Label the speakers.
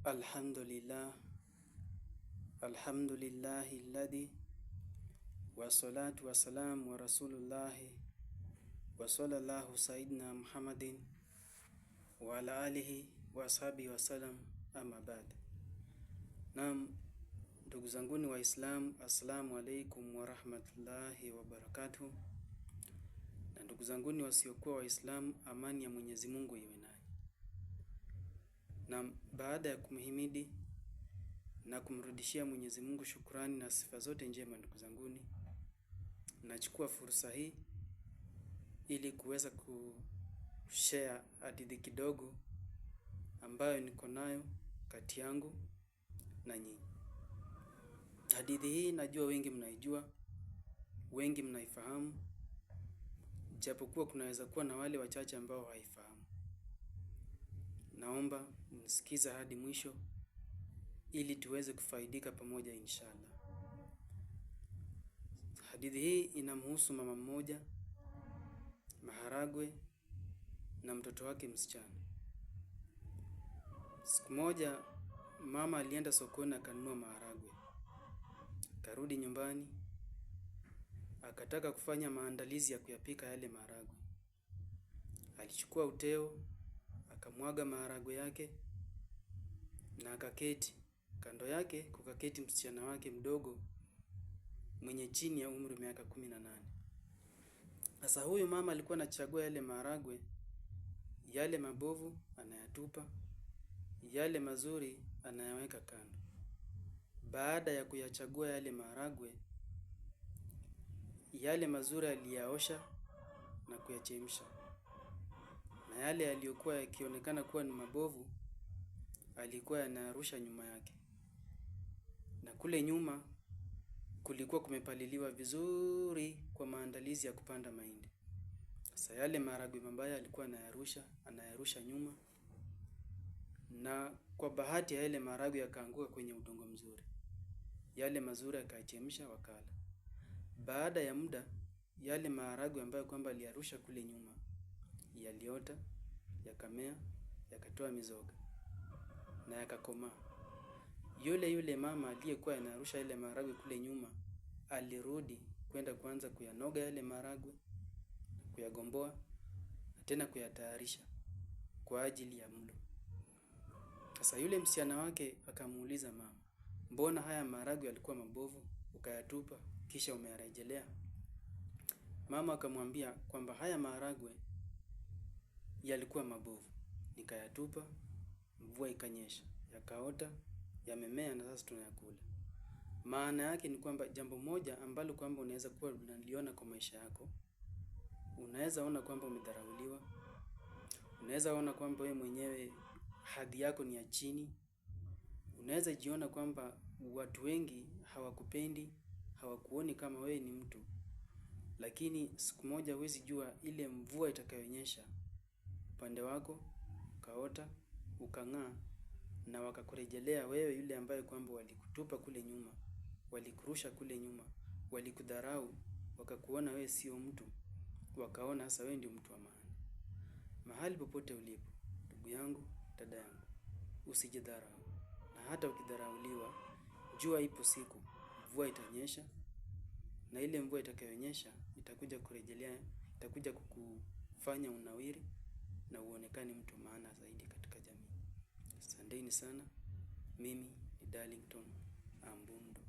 Speaker 1: Alhamdulillah, alhamdulillahi alladhi wassalatu wassalamu wa rasulullahi wa sallallahu sayyidina Muhammadin wa ala alihi wa ashabihi wasallam, amma ba'd. Naam, ndugu zanguni Waislamu, assalamu alaikum warahmatullahi wabarakatuh. Na ndugu zanguni wasiokuwa Waislamu, amani ya Mwenyezi Mungu iwe nanyi. Na baada ya kumhimidi na kumrudishia Mwenyezi Mungu shukrani na sifa zote njema, ndugu zanguni, nachukua fursa hii ili kuweza kushare hadithi kidogo ambayo niko nayo kati yangu na nyinyi. Hadithi hii najua wengi mnaijua, wengi mnaifahamu, japokuwa kunaweza kuwa na wale wachache ambao haifahamu. Naomba mnisikize hadi mwisho ili tuweze kufaidika pamoja inshallah. Hadithi hii inamhusu mama mmoja, maharagwe na mtoto wake msichana. Siku moja mama alienda sokoni akanunua maharagwe. Akarudi nyumbani, akataka kufanya maandalizi ya kuyapika yale maharagwe. Alichukua uteo, akamwaga maharagwe yake na akaketi. Kando yake kukaketi msichana wake mdogo mwenye chini ya umri miaka 18. Sasa huyu mama alikuwa anachagua yale maharagwe, yale mabovu anayatupa, yale mazuri anayaweka kando. Baada ya kuyachagua yale maharagwe, yale mazuri aliyaosha na kuyachemsha, na yale yaliyokuwa yakionekana kuwa ni mabovu alikuwa yanarusha nyuma yake. Na kule nyuma kulikuwa kumepaliliwa vizuri kwa maandalizi ya kupanda mahindi. Sasa yale maharagwe mabaya alikuwa anayarusha nyuma, na kwa bahati ya yale maharagwe yakaanguka kwenye udongo mzuri. Yale mazuri akayachemsha wakala. Baada ya muda, yale maharagwe ambayo kwamba aliyarusha kule nyuma yaliota, yakamea, yakatoa mizoga na yakakomaa. Yule yule mama aliyekuwa anarusha yale maharagwe kule nyuma alirudi kwenda kuanza kuyanoga yale maharagwe, kuyagomboa na tena kuyatayarisha kwa ajili ya mlo. Sasa yule msichana wake akamuuliza mama, mbona haya maharagwe yalikuwa mabovu ukayatupa kisha umeyarejelea? Mama akamwambia kwamba haya maharagwe yalikuwa mabovu, nikayatupa, mvua ikanyesha, yakaota, yamemea na sasa tunayakula. Maana yake ni kwamba jambo moja ambalo kwamba unaweza kuwa unaliona kwa maisha yako, unaweza ona kwamba umedharauliwa, unaweza ona kwamba wewe mwenyewe hadhi yako ni ya chini, unaweza jiona kwamba watu wengi hawakupendi, hawakuoni kama wewe ni mtu. Lakini siku moja huwezi jua ile mvua itakayonyesha upande wako, ukaota, ukang'aa na wakakurejelea wewe yule ambaye kwamba walikutupa kule nyuma, walikurusha kule nyuma, walikudharau, wakakuona wewe sio mtu, wakaona sasa wewe ndio mtu wa maana. Mahali popote ulipo, ndugu yangu, dada yangu, usijidharau. Na hata ukidharauliwa, jua ipo siku, mvua itanyesha, na ile mvua itakayonyesha itakuja kurejelea, itakuja kukufanya unawiri na uonekane mtu maana zaidi katika jamii. Asanteni sana. Mimi ni Darlington Ambundo.